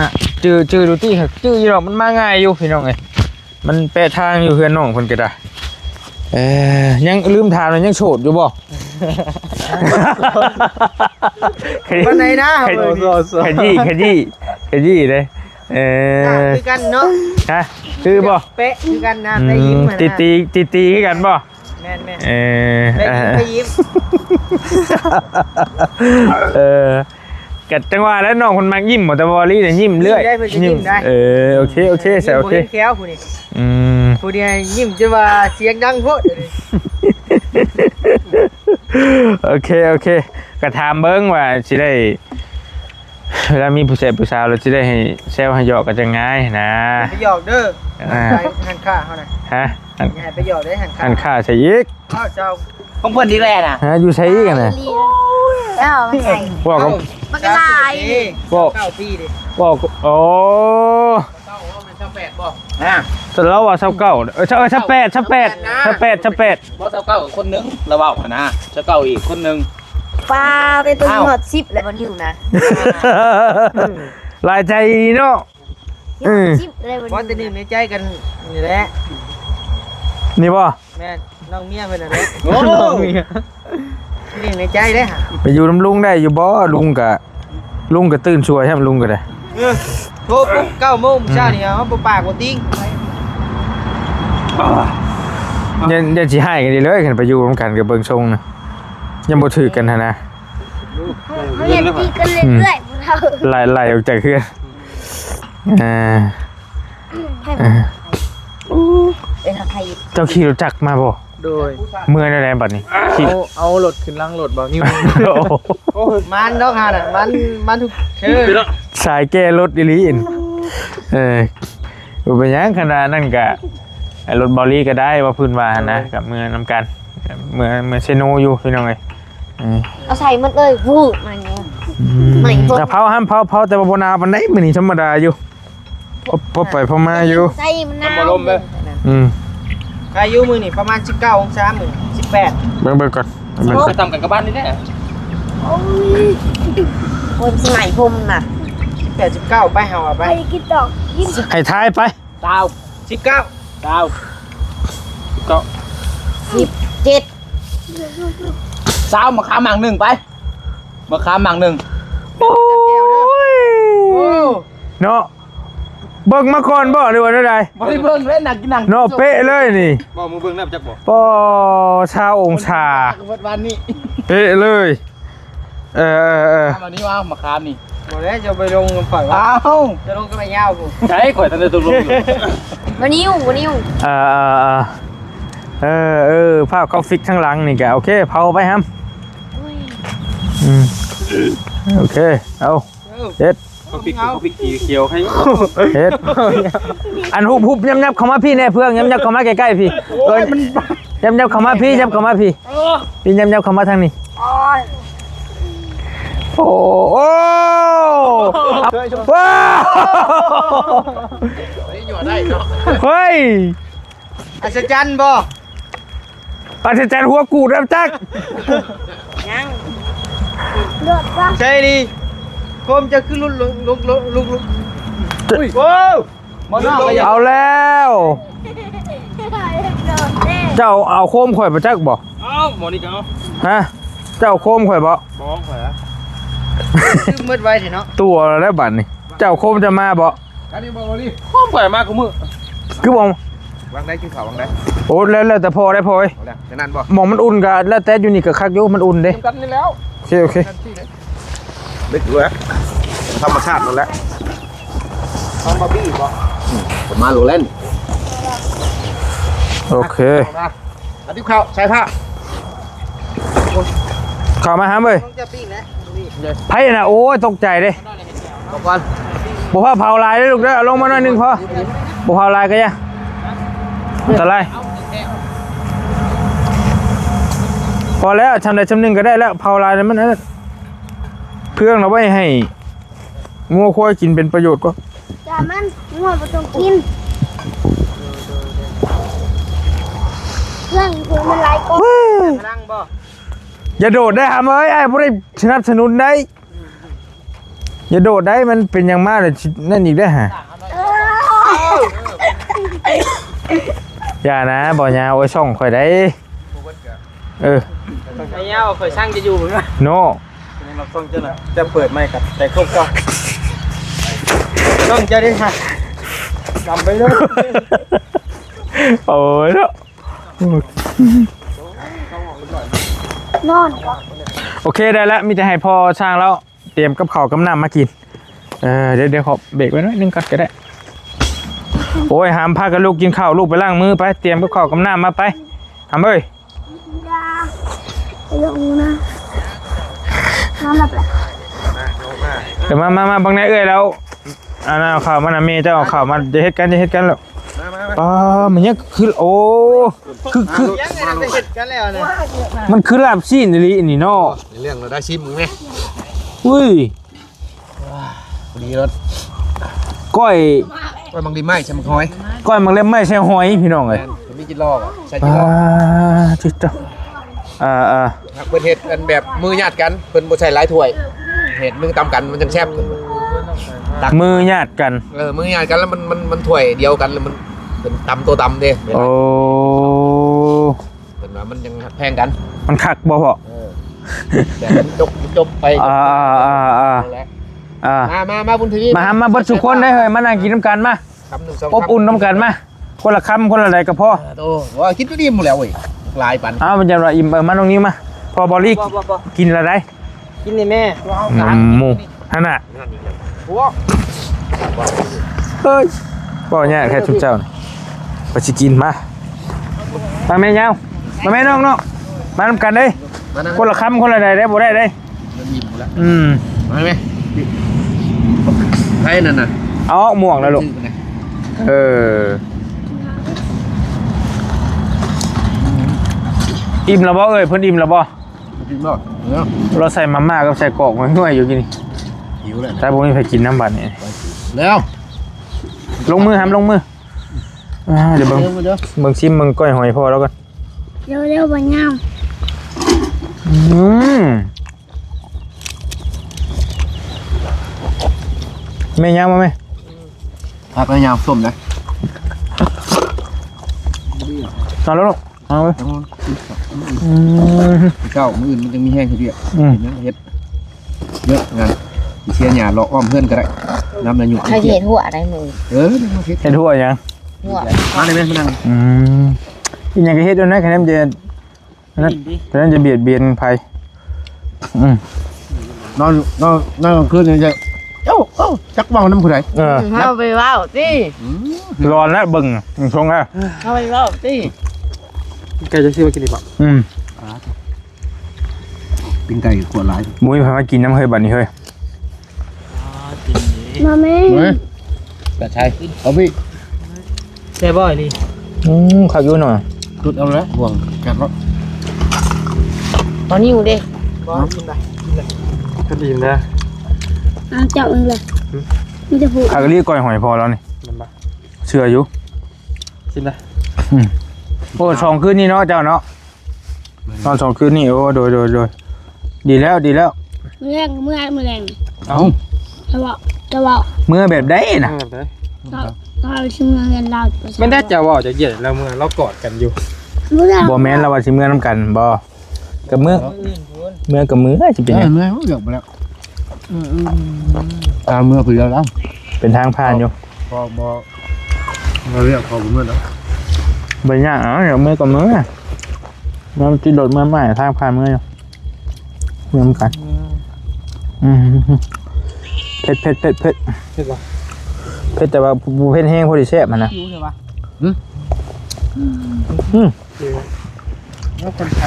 ຈື່ ຈື່ດູຕິ ຈື່ຢູ່ດອກ ມັນມາງ່າຍຢູ່ພີ່ນ້ອງເອີຍ. ມັນແປະທາງຢູ່ເຮືອນນ້ອງເພິ່ນກໍໄດ້. ເອີ ຍັງລືມຖາມວ່າຍັງໂສດຢູ່ບໍ່? ປານໃດນະ? ຂະ ຂະ ຂະຢີ້ ຂະຢີ້ ຂະຢີ້ເດ້. ເອີ ຄືກັນເນາະ. ຮະ? ຄືບໍ່? ແປະຄືກັນນະ ອືມ ແປະຍິ້ມ ຕີ ຕີ ຕີ ຕີຄືກັນບໍ່? ແມ່ນໆ ເອີ ແປະຍິ້ມ ແປະຍິ້ມ. ເອີ ກະຈັ່ງວ່າແຫຼະ ນ້ອງເພິ່ນມັກຍິ້ມ ແຕ່ວ່າວໍລີ້ນີ້ຍິ້ມເລື້ອຍ ຍິ້ມໄດ້ ຍິ້ມໄດ້. ເອີ ໂອເຄ ໂອເຄ ໂອເຄ ແຊວ ບໍ່ເຫັນແຂ້ວຜູ້ນີ້. ອືມ ຜູ້ນີ້ຍິ້ມຈົນວ່າສຽງດັງໂພດ. ໂອເຄ ໂອເຄ ກະຖາມເບິ່ງວ່າຊິໄດ້ ເວລາມີຜູ້ແຊບຜູ້ສາວແລ້ວຊິໄດ້ໃຫ້ແຊວໃຫ້ຫຍອກກັນຈັ່ງງ່າຍນະ. ໄປຫຍອກເດີ ອ່າ ຮ້ານຄ້າເຮົານະ. ຮະ? ຢ່າໃຫ້ໄປຫຍອກເດ້ຮ້ານຄ້າ. ຮ້ານຄ້າໃສອີກ? ອ້າວ ເຈົ້າ ຂອງເພິ່ນອີກແລ້ວນະ. ຮະ? ຢູ່ໃສອີກຫັ້ນນະ? ເອີ ມັນໃຫຍ່ ບອກກັບ ມັນກໍຫຼາຍ ບອກ ເກົ້າປີເດ້ ບອກ ໂອ້ ເກົ້າບໍ່ແມ່ນຊາວແປດບໍ່? ອ່າ ແຕ່ລາວວ່າຊາວເກົ້າ ເອີ ຊາວ ເອີ ຊາວແປດ ຊາວແປດ ຊາວແປດ ຊາວແປດ ບໍ່ ຊາວເກົ້າຄົນໜຶ່ງ ລາວເວົ້າຫັ້ນນະ ຊາວເກົ້າອີກຄົນໜຶ່ງ. ປ້າ ເປັນຕົວ ອ້າວ ຮອດສິບແລ້ວບໍ່ຢູ່ນະ. ຫຼາຍໃຈເນາະ. ເອີ ຊິບເລີຍ ບໍ່ ແຕ່ໜຶ່ງໃນໃຈກັນນີ້ແຫຼະ. ນີ້ບໍ່? ແມ່ນ ນ້ອງເມຍເພິ່ນນັ້ນແຫຼະ. ໂອ້ ນ້ອງເມຍ ໜຶ່ງໃນໃຈເດ້. ໄປຢູ່ນຳລຸງໄດ້ຢູ່ບໍ່? ລຸງກະ ລຸງກະຕື່ນສວຍແທ້ ລຸງກະໄດ້. ເອີ ໂທປຸບເກົ້າໂມງເຊົ້ານີ້ ເຮົາບໍ່ປາກບໍ່ຕິງ. ຢ້ານ ຢ້ານຊິຮ້າຍກັນເລີຍ ຄັນໄປຢູ່ນຳກັນກະເບິ່ງຊົງນະ ຍັງບໍ່ຖືກກັນຫັ້ນນະ. ເຮົາ ເຮົາຢ່າຕີກັນເລື້ອຍໆ ອືມ ພວກເຮົາ ໄລ່ ໄລ່ອອກຈາກເຮືອນ. ອ່າ ໃຜ ອ່າ ເປັນໃຜ? ເຈົ້າຂີ່ລົດຈັກມາບໍ່? ໂດຍ ເມື່ອແນວໃດບັດນີ້? ຂີ່ ເອົາ ເອົາລົດຂຶ້ນຫຼັງລົດບໍ່? ໂອ້ ໂອ້ ມັນດອກຫັ້ນນະ ມັນ ມັນທຸກເທື່ອ ສາຍແກ່ລົດອີ່ຫຼີ. ເອີ ບໍ່ເປັນຫຍັງ ຄັນວ່ານັ້ນກະ ລົດເບົາລີກະໄດ້ ວ່າເພິ່ນວ່າຫັ້ນນະ. ໂດຍ ກະເມືອນຳກັນ ເມືອ ເມືອເຊໂນຢູ່ ພີ່ນ້ອງເອີຍ. ເອີ ເອົາໃສ່ໝົດເລີຍ ວືດມານີ້. ອືມ ແຕ່ເຜົາຫັ້ນ ເຜົາ ເຜົາ ແຕ່ວ່າບໍ່ໜາວປານໃດ ມື້ນີ້ທຳມະດາຢູ່. ພໍ ພໍໄປພໍມາຢູ່ ໃສ່ມັນໜາວ ມັນບໍ່ລົມເດ້. ອືມ ໃຄຢູ່ມື້ນີ້ປະມານສິບເກົ້າອົງສາ ມື້ນີ້ສິບແປດ. ເບິ່ງ ເບິ່ງກ່ອນ ເບິ່ງກ່ອນ ກະຕຳກັນກັບບ້ານນີ້ແຫຼະ. ໂອ້ຍ ຄົນສະໄໝຜົມນະ ສິບແປດ ສິບເກົ້າ ໄປ ເຮົາວ່າໄປ ໃຫ້ທາຍໄປ. ຊາວ ສິບເກົ້າ ຊາວ ສິບເກົ້າ ສິບເຈັດ ຊາວ ມະຂາມໝາກໜຶ່ງໄປ ມະຂາມໝາກໜຶ່ງ. ໂອ້ຍ ໂອ້ ເນາະ ເບິ່ງມາກ່ອນບໍ່ ຫຼືວ່າແນວໃດ? ບໍ່ໄດ້ເບິ່ງເລີຍ ນັ່ງກິນນັ່ງເນາະ ເປະເລີຍນີ້. ບໍ່ ມຶງເບິ່ງແລ້ວຈັກບໍ່? ປໍ ຊາວອົງສາ ເບິດວັນນີ້ ເປະເລີຍ. ເອີ ເອີ ເອີ ເອົາມານີ້ ເອົາມາຂາມນີ້. ບໍ່ແລ້ວ ຈະໄປລົງນຳຂ້ອຍວະ? ເອົ້າ ຈະລົງກັບໄອ້ຍາວພຸ້ນ. ໃຊ່ ຂ້ອຍທັນໄດ້ຕົກລົງຢູ່. ມານີ້ ມານີ້ ເອີ ເອີ ເອີ ເອີ ເອີ ພາບເຂົ້າຟິກທາງຫຼັງນີ້ກະໂອເຄ ເຜົາໄປຫຳ. ໂອ້ຍ ອືມ ໂອເຄ ເອົາ ເອີ ເຮັດ ເຂົ້າຟິກ ເຂົ້າຟິກສີຂຽວໃຫ້ ເຮັດ. ອັນຫຸບໆ ຫຍັບໆ ເຂົ້າມາພີ້ແດ່ ເພື່ອນ ຫຍັບໆ ເຂົ້າມາໃກ້ໆ ພີ້. ໂອ້ຍ ເອີ ມັນ ຫຍັບໆ ເຂົ້າມາພີ້ ຫຍັບເຂົ້າມາພີ້. ເອີ ພີ້ ຫຍັບໆ ເຂົ້າມາທາງນີ້. ໂອ້ຍ ໂອ້ ໂອ້ ວ້າວ ເຮີ້ຍ ອັດສະຈັນບໍ່? ອັດສະຈັນຫົວກູດນຳຈັກ. ຍັງ ໂດດປະ ໃຊ່ນີ້ ໂຄມເຈົ້າຄືຫຼຸດລົງ ລົງ ລົງ ລົງ ໂອ້ຍ ໂອ້ ເອົາແລ້ວ ເຈົ້າເອົາໂຄມຂ້ອຍປະຈັກບໍ່? ເອົ້າ ໝໍນີ້ກະເອົາ ຮະ ເຈົ້າເອົາໂຄມຂ້ອຍບໍ່? ບໍ່ ຂ້ອຍອະ ຄືໝົດໄວແທ້ເນາະ ຕົວແລ້ວບັດນີ້ ເຈົ້າໂຄມຈະມາບໍ່? ອັນນີ້ບໍ່ ບໍ່ນີ້ ໂຄມຂ້ອຍມາຄູ່ມື້ ຄືບໍ່? ວາງໄດ້ ກິນເຂົ້າວາງໄດ້ ໂອ້ ແລ້ວ ແລ້ວແຕ່ພໍ່ໄດ້ພໍ່ເອີຍ ເອົາແລ້ວ ຈະນັ້ນບໍ່? ໝ່ອງມັນອຸ່ນກະແລ້ວແຕ່ ຢູ່ນີ້ກະຄັກຢູ່ ມັນອຸ່ນເດ້ ນຳກັນນີ້ແລ້ວ. ໂອເຄ ໂອເຄ ເລັກຢູ່ແລ້ວ ທຳມະຊາດນັ້ນແຫຼະ ທຳບາບີບໍ່? ອືມ ປະມານໂລແລນ ໂອເຄ ມາ ມາ ມາຕິບເຂົ້າ ໃສ່ຜ້າ ເຂົ້າມາຫາເອີຍ ຕ້ອງຈະປີ້ງແຫຼະ ໄຜນະ ໂອ້ຍ ຕົກໃຈເດ້ ບໍ່ພາເຜົາຫຼາຍເດີລູກເດີ ເອົາລົງມາໜ້ອຍໜຶ່ງພໍ ບໍ່ເຜົາຫຼາຍກະຢ່າ ອັນຕະລາຍ ພໍແລ້ວ ຊຳໃດຊຳໜຶ່ງກະໄດ້ແລ້ວ ເຜົາຫຼາຍແລ້ວມັນອັນນັ້ນ ເພື່ອງເອົາໄວ້ໃຫ້ງົວຄວາຍກິນເປັນປະໂຫຍດກ່ອນ ຢ່າມັນ ງົວບໍ່ຕ້ອງກິນ ເພື່ອງ ເພື່ອງມັນຫຼາຍກວ່າ ພະລັງບໍ່? ຢ່າໂດດໄດ້ຫຳເອີຍ ອ້າຍບໍ່ໄດ້ສະໜັບສະໜູນໄດ້ ຢ່າໂດດໄດ້ ມັນເປັນຫຍັງມາແລ້ວຊິນັ້ນອີກເດ້ຫາ. ຢ່ານະ ບໍ່ຍາວ ໂອ້ຍ ຊ່ອງຂ້ອຍໄດ໋. ເອີ ໄອ້ຍາວ ຂ້ອຍຊ່າງຈະຢູ່ເນາະ ເນາະ ຊ່ອງເຈົ້ານະ ຈະເປີດໃໝ່ກັນ ແຕ່ຄົບເກົ່າ ຊ່ອງເຈົ້າໄດ້ຫາ ດຳໄປເດີ ໂອ້ຍເນາະ. ນອນກ່ອນ ໂອເຄ ໄດ້ລະ ມີແຕ່ໃຫ້ພໍ່ຊ່າງລາວຕຽມກັບເຂົ້າກັບນ້ຳມາກິນ. ເອີ ດຽວ ດຽວຂໍເບຣກໄວ້ໜ້ອຍໜຶ່ງກ່ອນກະໄດ້. ໂອ້ຍ ຫາມພາກັນລູກກິນເຂົ້າ ລູກໄປລ້າງມືໄປ ຕຽມກັບເຂົ້າກັບນ້ຳມາໄປ ຫາມເອີຍ. ຢ່າ ໄປລົງນະ ນອນຫຼັບລະ ເອີ ມາ ມາ ມາ ເບິ່ງແດ່ເອື້ອຍລາວ ອັນນັ້ນເອົາເຂົ້າມານະ ແມ່ເຈົ້າເອົາເຂົ້າມາ ຢ່າເຮັດກັນ ຢ່າເຮັດກັນລະ. ມາ ມາ ມາ ປ້າ ມັນຍັງຄື ໂອ້ ຄື ຄື ຍັງໄດ້ເຮັດກັນແລ້ວນະ ມັນຄືລາບຊີ້ນອີ່ຫຼີນີ້ເນາະ. ເລື່ອງລະໄດ້ຊິມເບິ່ງແດ່ ອຸ້ຍ ດີລົດ ກ້ອຍ ກ້ອຍໝາກລິມໄມ້ໃສ່ໝາກຫອຍ ກ້ອຍໝາກເລັບໄມ້ໃສ່ຫອຍ ພີ່ນ້ອງເອີຍ ແມ່ນ ມີຈິດລໍບໍ່ ໃສ່ຈິດລໍ ອ່າ ຈິດລໍ ອ່າ ອ່າ ຫາກເພິ່ນເຮັດອັນແບບມືຍາດກັນ ເພິ່ນບໍ່ໃສ່ຫຼາຍຖ້ວຍ ເຮັດມືຕຳກັນມັນຈັ່ງແຊບຂຶ້ນ. ຕັກ ມືຍາດກັນ ເອີ ມືຍາດກັນ ແລ້ວມັນ ມັນ ມັນຖ້ວຍດຽວກັນ ແລ້ວມັນເປັນຕຳໂຕຕຳເດ້ ໂອ້ ເພິ່ນວ່າມັນຍັງຮັກແພງກັນ ມັນຄັກບໍ່ພໍ່? ເອີ ແຕ່ມັນຈົບ ຈົບໄປ ອ່າໆໆໆ ນັ້ນແຫຼະ ອ່າ ມາ ມາ ມາບຸນທະວີ ມາຫາ ມາເບິດສູ່ຄົນເດ້ເຮີ້ຍ ມານັ່ງກິນນຳກັນມາ ຄຳໜຶ່ງສອງ ອົບອຸ່ນນຳກັນມາ ຄົນລະຄຳຄົນລະໃດກໍພໍ ໂອ້ ກິນຈົນອີ່ມແລ້ວເວີຍ ຫຼາຍປານ ອ້າວ ມັນຈະວ່າອີ່ມ ເອີ ມານ້ອງນິວມາ ພໍບໍ່ລີ ບໍ່ ບໍ່ ບໍ່ ກິນລະໃດ ກິນນີ້ແມ່ ນຳໝູ່ຫັ້ນນະ ໂອ້ ເຮີ້ຍ ເວົ້າຍາກແທ້ຊຸມເຈົ້ານີ້ ໄປຊິກິນ ມາ ມາແມ່ຍາວ ມາແມ່ນ້ອງໆ ມານຳກັນເດ້ ມານຳ ຄົນລະຄຳຄົນລະໃດເດ້ ບໍ່ໄດ້ເດ້ ມັນອີ່ມແລ້ວ ອືມ ມາໄໝ ໃຜນັ້ນນະ ເອົາອອກໝວກແລ້ວລູກ ເອີ ອີ່ມແລ້ວບໍ່ເອີຍ ເພິ່ນອີ່ມແລ້ວບໍ່? ກິນບໍ່? ເນາະ ລາວໃສ່ມາມ່າກັບໄສ້ກອກນ້ອຍໆຢູ່ກິນນີ້ ຫິວແລ້ວນະ ແຕ່ບໍ່ມີໃຜກິນນຳບັດນີ້ ແລ້ວ ລົງມືຫຳ ລົງມື ອ່າ ດຽວເບິ່ງ ເບິ່ງຊິມເບິ່ງກ້ອຍຫອຍພໍ່ລາວກ່ອນ ເລັວໆ ບໍ່ຍາວ ອືມ ແມ່ຍາວມາແມ່ ຜັກແລ້ວຍາວ ສົ້ມນະ ເອົາແລ້ວລູກ ເອົາເວີຍ ອືມ ເຈົ້າ ມື້ອື່ນມັນຈັ່ງມີແຮງເຮັດວຽກ ອືມ ເຮັດ ເຍອະງານ ຊິເສຍຫຍ້າເລາະອ້ອມເຮືອນກໍໄດ້ ນຳອາຍຸ ໃຜເຮັດຫົວໄດ້ມື້ ເອີ ເຮັດຫົວຫຍັງ ຫົວ ມາໄດ້ແມ່ ມານັ່ງ ອືມ ກິນຫຍັງກໍເຮັດໂດນນະ ຄັນນັ້ນຈະ ນັ້ນ ຄັນນັ້ນຈະບຽດບຽນໃຜ ອືມ ນອນ ນອນ ນອນກາງຄືນນີ້ຈະ ເຈົ້າ ເຈົ້າ ຈັກເວົ້ານຳຜູ້ໃດ ເອີ ເຮົາໄປເວົ້າຕິ ອືມ ຮ້ອນແລ້ວເບິ່ງ ສົງແລ້ວ ເຮົາໄປເວົ້າຕິ ແກຈະຊື້ມາກິນດີກວ່າ ອືມ ປີ້ງໄກ່ຂວດຫຼາຍ ບໍ່ມີໃຜມາກິນນຳເຮີຍ ບັດນີ້ເຮີຍ ມາແມ່ ມາ ແປດໄທ ເອົາພີ່ ແຊບບໍ່ອີ່ຫຼີ ອືມ ຄັກຢູ່ເນາະ ດຸດເອົາແລ້ວ ຫ່ວງກັດເນາະ ຕອນນີ້ເດ້ ບໍ່ກິນໄດ້ ກິນໄດ້ ກໍດີນະ ອ້າວ ເຈົ້າເອີງລະ ຫຶ ມີແຕ່ຜູ້ ຄັກອີ່ຫຼີ ກ້ອຍຫອຍພໍ່ລາວນີ້ ແມ່ນບໍ່ ເຊື່ອຢູ່ ຊິມນະ ອືມ ໂອ້ ສອງຄືນນີ້ເນາະ ເຈົ້າເນາະ ນອນສອງຄືນນີ້ ໂອ້ ໂດຍ ໂດຍ ໂດຍ ດີແລ້ວ ດີແລ້ວ ມື້ແລງ ມື້ແລງ ມື້ແລງ ເອົ້າ ຈະເວົ້າ ຈະເວົ້າ ເມື່ອແບບໃດນະ ເມື່ອແບບໃດ ຕອນ ຕອນຊິເມືອເຮືອນລາວ ແມ່ນແຕ່ຈະເວົ້າຈະຢຽດແລ້ວ ເມື່ອລາວກອດກັນຢູ່ ບໍ່ແມ່ນລາວວ່າຊິເມືອນຳກັນບໍ່ ກໍເມືອ ມື້ອື່ນພຸ້ນ ເມືອກໍເມືອ ຊິເປັນຫຍັງ ເອີ ເມືອ ເອີ ຕາມເມືອຜູ້ດຽວລາວ ເປັນທາງຜ່ານຢູ່ ພໍບໍ່ ມາວຽກພໍບໍ່ເມືອດອກ ບໍ່ຍາກເອົາ ດຽວເມືອກໍເມືອ ມາຕິດລົດເມືອໃໝ່ ທາງຜ່ານເມືອຢູ່ ເມືອນຳກັນ ອືມ ເຜັດ ເຜັດ ເຜັດ ເຜັດ ເຜັດບໍ່ ເຜັດ ແຕ່ວ່າບໍ່ເຜັດແຮງ ພໍດີແຊບຫັ້ນນະ ຫິວເລີຍວະ ຫຶ ອືມ ແລ້ວຄົນໄທ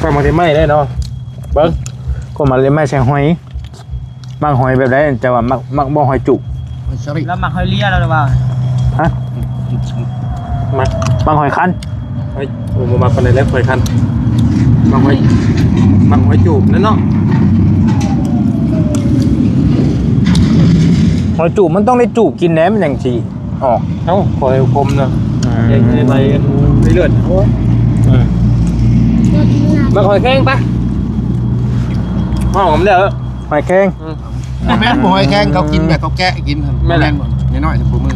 ຂ້ອຍມັກໄດ້ໄມ້ໄດ້ເນາະ ເບິ່ງ ຂ້ອຍມັກໄດ້ໄມ້ໃສ່ຫອຍ ມັກຫອຍແບບໃດ ເຈົ້າວ່າມັກ ມັກບໍ່ຫອຍຈູບ ຫອຍສະລິດ ລາວມັກຫອຍເລຍລາວວ່າ ຮະ ມັກ ມັກຫອຍຄັນ ຫອຍ ໂອ້ ບໍ່ມັກປານໃດແລ້ວຫອຍຄັນ ມັກຫອຍ ມັກຫອຍຈູບນັ້ນເນາະ ຫອຍຈູບມັນຕ້ອງໄດ້ຈູບກິນແດ່ ມັນຈັ່ງຊິ ອອກ ເອົ້າ ຂໍໃຫ້ຄົມນະ ອືມ ໃຫ້ ໃຫ້ໄປເລືອດ ອືມ ມາຫອຍແຄງປະ ເວົ້າກັນແລ້ວ ຫອຍແຄງ ອືມ ບໍ່ແມ່ນບໍ່ຫອຍແຄງ ເຂົາກິນແບບເຂົາແກະກິນ ແມ່ນແຫຼະ ບໍ່ແມ່ນບໍ່ ນ້ອຍໆ ຊະຜູ້ມື້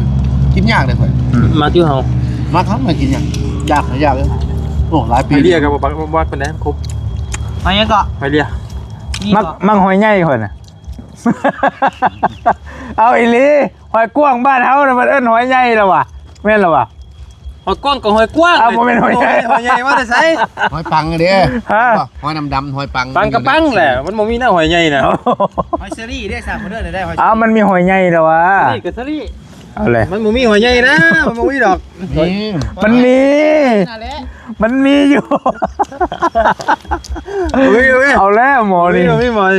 ກິນຍາກເດ້ຂ້ອຍ ອືມ ມັກຢູ່ເຮົາ ມັກເຮົາ ມັກກິນຍາກ ຢາກ ຢາກເລີຍ ໂອ້ ຫຼາຍປີ ຫອຍເລຍກໍບໍ່ ບໍ່ ບໍ່ປານໃດ ຄົບ ຫອຍຫຍັງເກາະ ຫອຍເລຍ ມີ ມັກ ບໍ່ ມັກຫອຍໃຫຍ່ຂ້ອຍນະ ເອົາອີ່ຫຼີ ຫອຍກວ້າງບ້ານເຮົານະ ມັນເອີ້ນຫອຍໃຫຍ່ລະຫວາ ແມ່ນລະຫວາ ຫອຍກວ້າງກໍຫອຍກວ້າງ ອ້າວ ບໍ່ແມ່ນຫອຍໃຫຍ່ ຫອຍໃຫຍ່ມາແຕ່ໃສ ຫອຍປັງເດ້ ຮະ ຫອຍດຳໆ ຫອຍປັງ ປັງກໍປັງແຫຼະ ມັນບໍ່ມີນະຫອຍໃຫຍ່ນະ ຫອຍເຊີຣີເດ້ ສາມຄົນເດີໄດ້ຫອຍ ອ້າວ ມັນມີຫອຍໃຫຍ່ລະຫວາ ເຊີຣີກໍເຊີຣີ ເອົາແຫຼະ ມັນບໍ່ມີຫອຍໃຫຍ່ນະ ມັນບໍ່ມີດອກ ມີ ມັນມີ ນັ້ນແຫຼະ ມັນມີຢູ່ ເອົາແລ້ວໝໍນີ້ ມີ ມີ ມີ ຫອຍ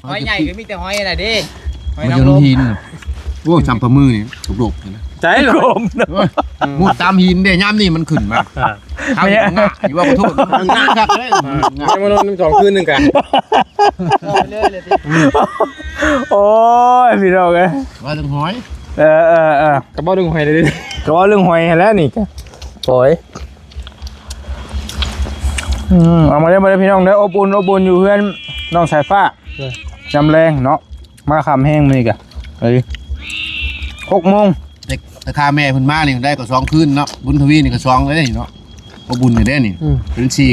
ຫອຍໃຫຍ່ກໍມີແຕ່ຫອຍອັນນັ້ນເດ້ ຫອຍ ມັນ ນາງ ຢູ່ ລ ຫີນ ໂອ້ຍ ສຳປະມືນີ້ ໂດກໆ ໃຈ ໂດກ ໂອ້ຍ ມຸດຕາມຫີນເດ້ ຍາມນີ້ມັນຂຶ້ນມາ ອ່າ ເຮົາ ແມ່ນ ຫາຢູ່ວ່າ ຂໍໂທດ ມັນງາຄັກເດ້ ອ່າ ມັນງາ ມານອນສອງຄືນໜຶ່ງກະ ເອົາໄປເລີຍເລີຍຕິ ໂອ້ຍ ພີ່ນ້ອງເອີຍ ວ່າເລື່ອງຫອຍ ເອີໆໆ ກໍເວົ້າເລື່ອງຫອຍເລີຍ ກໍເວົ້າເລື່ອງຫອຍຫັ້ນແຫຼະນີ້ກະ ໂອ້ຍ ອືມ ເອົາມາເດີ ມາເດີ ພີ່ນ້ອງເດີ ອົບອຸ່ນ ອົບອຸ່ນຢູ່ເຮືອນນ້ອງສາຍຟ້າ ເອີ ຍາມແລງເນາະ ມາຄ່ຳແຮງມື້ນີ້ກະ ເອີ ຫົກໂມງ ແຕ່ ແຕ່ຄ່າແມ່ເພິ່ນມານີ້ໄດ້ກໍສອງຄືນເນາະ ບຸນທະວີນີ້ກໍສອງເລີຍເນາະ ບໍ່ບຸນນີ້ເດ້ນີ້ ອືມ ເປັນສີ່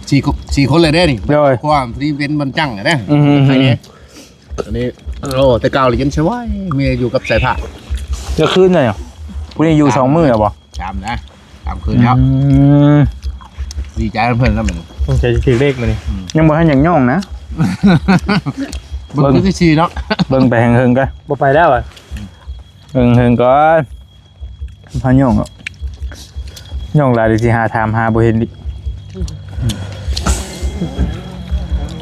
ສີ່ ສີ່ຄົນເລີຍເດ້ນີ້ ໂດຍ ຄວາມທີ່ເປັນບັນຈັງເດ້ ອືມ ອັນນີ້ ໂອ້ ແຕ່ເກົ່າເລີຍເຢັນສະບາຍ ເມຍຢູ່ກັບສາຍພາ ຈະຄືນໄດ້ຫຍັງ ຜູ້ນີ້ຢູ່ສອງມື້ແລ້ວບໍ່? ສາມນະ ສາມຄືນແລ້ວ ອືມ ດີໃຈນຳເພິ່ນແລ້ວມັນ ສົງໄສຊິຖືກເລກມື້ນີ້ ອືມ ຍັງບໍ່ທັນຢາກຍ້ອງນະ ເບິ່ງຄືຊິເນາະ ເບິ່ງໄປໃຫ້ເຫິງກ່ອນ ບໍ່ໄປແລ້ວອະ ເບິ່ງເຫິງກ່ອນ ພາຍ້ອງເນາະ ຍ້ອງຫຼາຍເດຊິຫາຖາມຫາບໍ່ເຫັນອີກ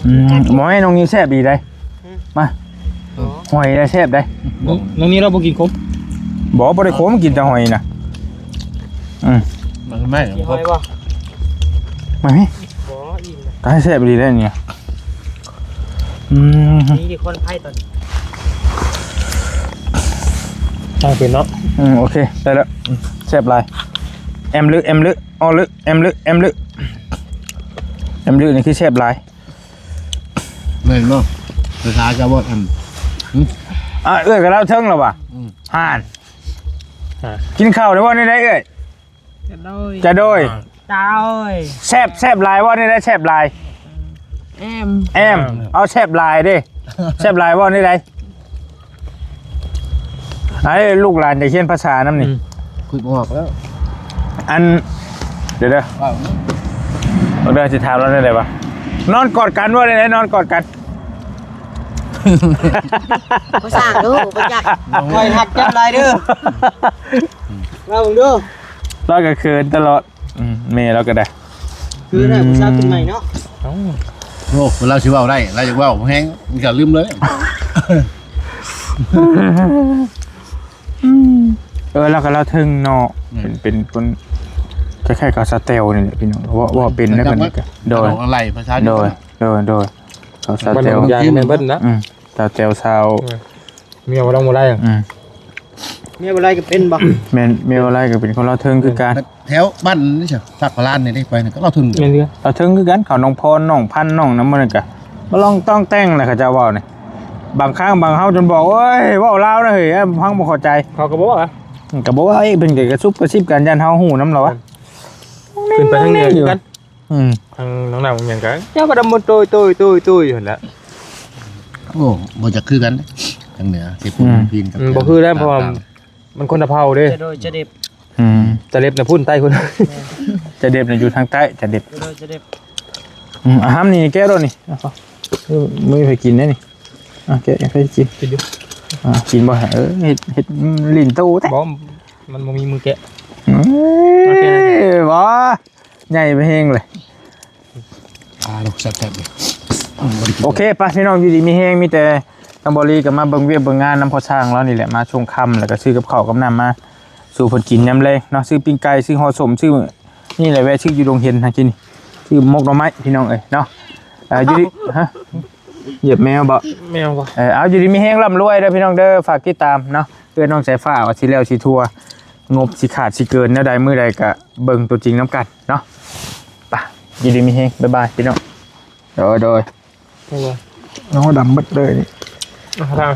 ອືມ ໝໍໃຫ້ນ້ອງນິວແຊບດີໃດ ມາ ຫອຍໄດ້ແຊບໄດ໋ ນ້ອງ ນ້ອງນິວລາວບໍ່ກິນຂົມ ບໍ່ ບໍ່ໄດ້ຂົມ ກິນແຕ່ຫອຍນະ ອືມ ມັນໄມ່ ກິນຫອຍບໍ່ ມາພີ່ ບໍ່ ອີ່ມນະ ຕາຍ ແຊບອີ່ຫຼີໄດ໋ນີ້ ອືມ ນີ້ດິຄົນໄພຕອນ ຕັ້ງເປັນເນາະ ອືມ ໂອເຄ ໄດ້ແລ້ວ ອືມ ແຊບຫຼາຍ ແອມລຶ ແອມລຶ ອໍລຶ ແອມລຶ ແອມລຶ ແອມລຶນີ້ຄືແຊບຫຼາຍ ແມ່ນບໍ່ ພາສາເຈົ້າບໍ່ ອືມ ອ່າ ເອື້ອຍກໍລາວເທິງແລ້ວວ່າ ອືມ ຫ່ານ ອ່າ ກິນເຂົ້າໄດ້ບໍ່ ແນວໃດເອື້ອຍ? ຈະໂດຍ ຈະໂດຍ ອ່າ ຈະໂດຍ ແຊບ ແຊບຫຼາຍບໍ່ ແນວໃດ ແຊບຫຼາຍ? ແອມ ແອມ ອ່າ ເອົາແຊບຫຼາຍເດ້ ແຊບຫຼາຍບໍ່ ແນວໃດ? ໄອ້ລູກຫຼານຈະຮຽນພາສານຳນີ້ ອືມ ຄິດບໍ່ອອກແລ້ວ ອັນ ດຽວໆ ເອົາເດີ ຊິຖາມລາວແນວໃດວະ ນອນກອດກັນບໍ່ ແນວໃດ ນອນກອດກັນ ບໍ່ສ້າງເດີ ບໍ່ຈັກ ຂ້ອຍຮັກເຈົ້າຫຼາຍເດີ ລາວເບິ່ງເດີ ລາວກໍເຂີນຕະຫຼອດ ອືມ ແມ່ລາວກໍໄດ້ ຄືໄດ້ຜູ້ສາວຂຶ້ນໃໝ່ເນາະ ເອົ້າ ໂອ້ ລາວຊິເວົ້າໄດ້ ລາວຢາກເວົ້າແຮງ ມັນກໍລືມເລີຍ ເອີ ລາວກໍລາວເທິງເນາະ ອືມ ເປັນ ເປັນຄົນຄ້າຍໆກັບສາວແຕ້ວນີ້ແຫຼະພີ່ນ້ອງ ເວົ້າ ເວົ້າເປັນນະ ເພິ່ນກໍ ໂດຍ ອອກອອນລາຍພາສາ ໂດຍ ໂດຍ ໂດຍ ສາວແຕ້ວ ຢ່າງແມ່ນເບິດນະ ອືມ ສາວແຕ້ວ ສາວ ເອີ ເມຍບໍ່ລອງບໍ່ໄດ້ ອືມ ເມຍບໍ່ໄດ້ກໍເປັນບໍ່ ແມ່ນ ເມຍບໍ່ໄດ້ກໍເປັນຄົນລາວເທິງຄືກັນ ແຖວບ້ານນີ້ຊະ ພາກພະລານນີ້ໄດ້ໄປນີ້ກໍລາວເທິງ ແມ່ນຄືກັນ ລາວເທິງຄືກັນ ເຂົາໜອງພອນ ໜອງພັນ ໜອງນຳໝົດນີ້ກະມາລອງຕ້ອງແຕ່ງແຫຼະ ເຂົາເຈົ້າເວົ້ານີ້ ບາງຄັ້ງບາງເຮົາຈົນບອກ ໂອ້ຍ ເວົ້າລາວນະເຮີ້ຍ ຟັງບໍ່ເຂົ້າໃຈ ເຂົາກໍບໍ່ເວົ້າ ກໍບໍ່ເວົ້າອີກ ເພິ່ນກໍກະຊຸບກະຊິບກັນ ຢ້ານເຮົາຮູ້ນຳລາວ ຂຶ້ນໄປທາງເໜືອຄືກັນ ອືມ ທາງນ້ອງນ້ຳຫຍັງກະ ເຈົ້າກໍດຳມົນໂຕຍໆໆຢູ່ຫັ້ນແຫຼະ ໂອ້ ບໍ່ຈັກຄືກັນ ທາງເໜືອ ເຂດພູນ ອືມ ພີນກັບ ອືມ ບໍ່ຄືແລ້ວ ເພາະວ່າ ຕ່າງໆ ມັນຄົນລະເຜົ່າເດ້ ຈະໂດຍ ຈະເດັບ ອືມ ຈະເດັບນະພຸ້ນໃຕ້ພຸ້ນ ແມ່ນ ຈະເດັບນະຢູ່ທາງໃຕ້ ຈະເດັບ ຈະໂດຍ ຈະເດັບ ອືມ ອາຫານນີ້ແກະໂລດນີ້ ເອົາ ເອີ ມື້ໄປກິນໄດ້ນີ້ ອ່ະ ແກະໃຫ້ໄປກິນ ກິນຢູ່ ອ່າ ກິນບໍ່ ເອີ ເຮັດ ເຮັດ ອືມ ຫຼິ້ນໂຕແທ້ ບໍ່ ມັນບໍ່ມີມືແກະ ເອີຍ ໂອເຄ ບໍ່ ໃຫຍ່ໄປແຮງເລີຍ ອ່າ ແຊບໆ ເລີຍ ອືມ ບໍ່ໄດ້ກິນ ໂອເຄ ໄປພີ່ນ້ອງ ຢູ່ດີມີແຮງ ມີແຕ່ທາງບໍ່ລີກໍມາເບິ່ງວຽກເບິ່ງງານນຳພໍ່ຊ່າງລາວນີ້ແຫຼະ ມາຊ່ວງຄ່ຳ ແລ້ວກໍຊື້ກັບເຂົ້າກັບນ້ຳມາສູ່ເພິ່ນກິນຍາມແລງເນາະ ຊື້ປີ້ງໄກ່ ຊື້ຫໍ່ສົ້ມ ຊື້ ນີ້ແຫຼະ ແວະຊື້ຢູ່ດົງເຫັນຫາກິນ ຊື້ໝົກໜໍ່ໄມ້ພີ່ນ້ອງເອີຍເນາະ ເອີ ຢູ່ດີ ຮະ ຢຽບແມວບໍ່ ແມວບໍ່ ເອີ ເອົາ ຢູ່ດີມີແຮງ ລ່ຳລວຍເດີພີ່ນ້ອງເດີ ຝາກຕິດຕາມເນາະ ເອື້ອຍນ້ອງສາຍຟ້າວ່າຊິແລ້ວຊິທົ່ວ ງົບຊິຂາດຊິເກີນແນວໃດ ມື້ໃດກະເບິ່ງຕົວຈິງນຳກັນເນາະ ໄປ ຢູ່ດີມີແຮງ ບາຍບາຍພີ່ນ້ອງ ໂດຍ ໂດຍ ເອົາ ດຳເບິດເລີຍນີ້ ອ່າ